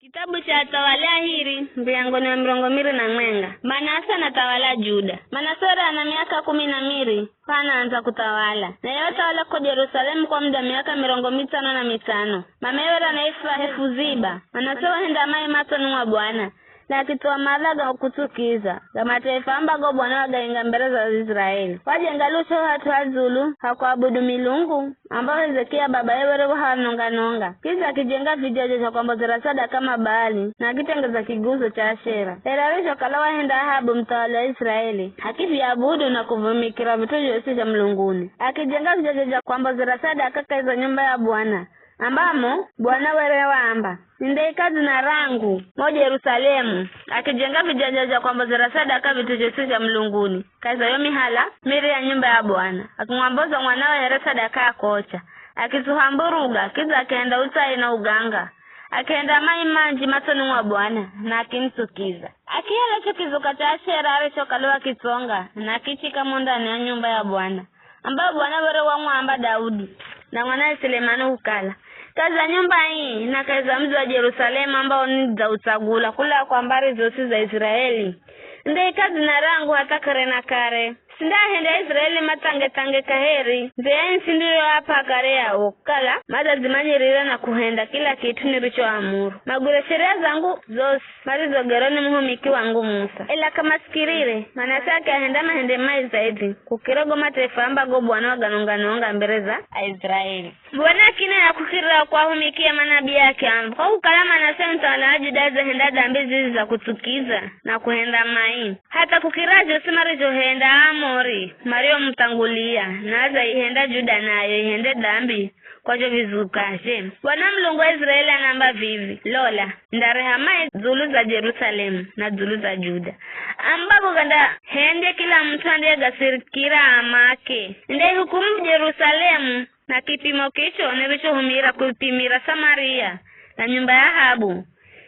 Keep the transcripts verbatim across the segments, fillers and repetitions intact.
Kitabu cha Athawali Ahiri, muryango ni wa mirongo miri na mwenga. Manase anathawala Juda. Manase were ana miaka kumi na miri, p'anaandza kuthawala. Naye wathawala ko Jerusalemu kwa muda miaka mirongo mitsano na mitsano. Mameye were anaifwa Hefuziba. Manase wahenda mai matsoni mwa Bwana, na akithuwa madha ga kutsukiza ga mataifa ambago Bwana wagainga mbere za Aiziraeli. Wajenga lusho hat'u ha dzulu ha kuabudu milungu, ambao Hezekia babaye were wahanonga-nonga. Kidza akijenga vijaja zha kwambozera sadaka Mabaali, na akitengeza kiguzo cha Ashera. Ela arizhokala wahenda Ahabu muthawali wa Israeli, akiviabudu na kuvumikira vit'u zhosi zha mulunguni. Akijenga vijaja zha kwambozera sadaka kahi za nyumba ya Bwana, ambamo Bwana were waamba, "Nindaika dzina rangu mo Jerusalemu." Akijenga vijaja zha kwambozera sadaka vit'u zhosi zha mulunguni, kahi za yo mihala miri ya nyumba ya Bwana. Akimwamboza mwanawe here sadaka ya kocha. Akitsuha mburuga, kidza akihenda utsai na uganga. Akihenda mai manji matsoni mwa Bwana, na akimutsukiza. Akihala cho kizuka cha Ashera arichokala wakitsonga, na akichika mo ndani ya nyumba ya Bwana, ambayo Bwana were wamwamba Daudi na mwanawe Sulemani kukala, "Kahi za nyumba ii na kahi za mudzi wa Jerusalemu ambao nidzautsagula kula kwa mbari zosi za Israeli, nindaika dzina rangu hatha kare na kare. Sindaahendya Aisiraeli mathange-thange kaheri, ndze ya ntsi niriyoap'a kare yao, kukala madzadzimanyirira na kuhenda kila kit'u nirichoamuru. Magwire sheria zangu zosi marizogera ni muhumiki wangu Musa." Ela k'amasikirire, Manase akiahenda mahende mai zaidhi kukira go mataifa ambago Bwana waganonga-nonga mbere za Aisiraeli. Bwana akinena kukirira kuahumikia manabii akiamba, "Kwa kukala Manase muthawala wa Juda adzahenda dambi zizi za kutsukiza na kuhenda mai, hatha kukira zhosi marizhohenda Aamori mariomuthangulia, na adzaihenda Juda nayo ihende dambi kwa zho vizukazhe. Bwana Mulungu wa Israeli anaamba vivi, 'Lola, ndareha mai dzulu za Jerusalemu na dzulu za Juda, ambago gandahendya kila mut'u andiyegasirikira amake. Ndaihukumu Jerusalemu na kipimo kicho nirichohumira kupimira Samaria na nyumba ya Ahabu.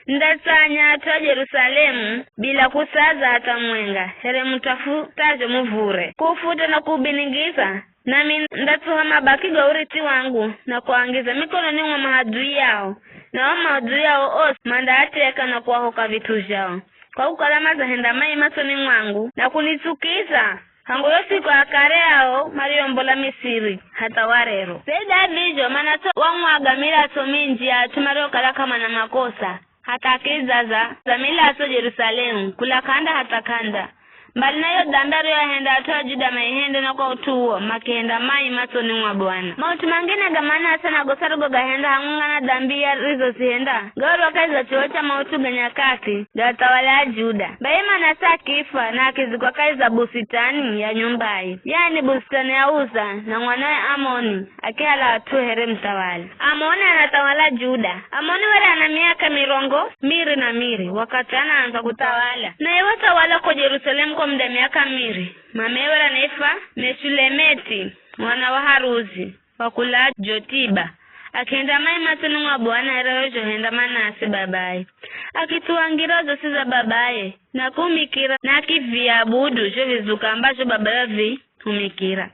Ndatsanya at'u a Jerusalemu bila kusaza hatha mwenga, here mut'u afutazho muvure, kuufuta na kuubiningiza, nami ndatsuha mabaki ga urithi wangu na kuangiza mikononi mwa maadui yao, na o maadui yao osi mandaateka na kuahoka vit'u zhao, kwa kukala madzahenda mai matsoni mwangu na kunitsukiza, hangu yo siku ya kare ao mariombola Misiri hatha wa rero." Zaidi ya vizho, Manase wamwaga milatso minji ya at'u mariokala k'amana makosa, hatha akiizaza za milatso Jerusalemu, kula k'anda hatha k'anda. Mbali na yo dambi ariyoahenda at'u a Juda maihende, na kwa ut'u uwo makihenda mai matsoni mwa Bwana. Maut'u mangine ga Manase na gosi arigogahenda hamwenga na dambi arizozihenda, gaorwa kahi za chuwo cha maut'u ga nyakati ga athawali a Juda. Bai Manase akifwa na akizikwa kahi za busitani ya nyumbaye, yani busitani ya Uza, na mwanawe Amoni akihala at'u here muthawali. Amoni anathawala Juda. Amoni were ana miaka mirongo miri na miri wakathi anaandza kuthawala, naye wathawala ko Jerusalemu kwa muda miaka miri. Mameye were anaifwa Meshulemeti, mwana wa Haruzi, wa kula Jotiba. Akihenda mai matsoni mwa Bwana here arizhohenda Manase babaye. Akithuwa ngira zosi za babaye, na kuhumikira, na akiviabudu zho vizuka ambazho babaye vi humikira.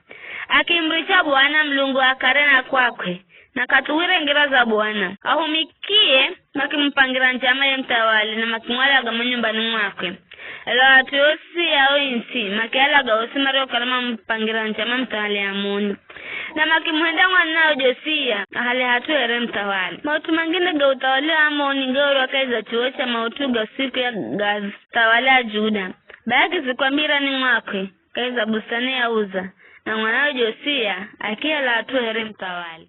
Akimuricha Bwana Mulungu wa kare na kwakwe, na k'athuwire ngira za Bwana. Ahumikie makimupangira njama ye muthawali, na makimwalaga mo nyumbani mwakwe. Ela at'u osi a yo ntsi makialaga osi mariokala mamupangira njama muthawali Amoni, na makimuhenda mwanawe Josia ahale hat'u here muthawali. Maut'u mangine ga uthawali wa Amoni gaorwa kahi za chuwo cha maut'u ga siku ya ga athawali a Juda. Bai akizikwa mirani mwakwe, kahi za busitani ya Uza, na mwanawe Josia akihala hat'u here muthawali.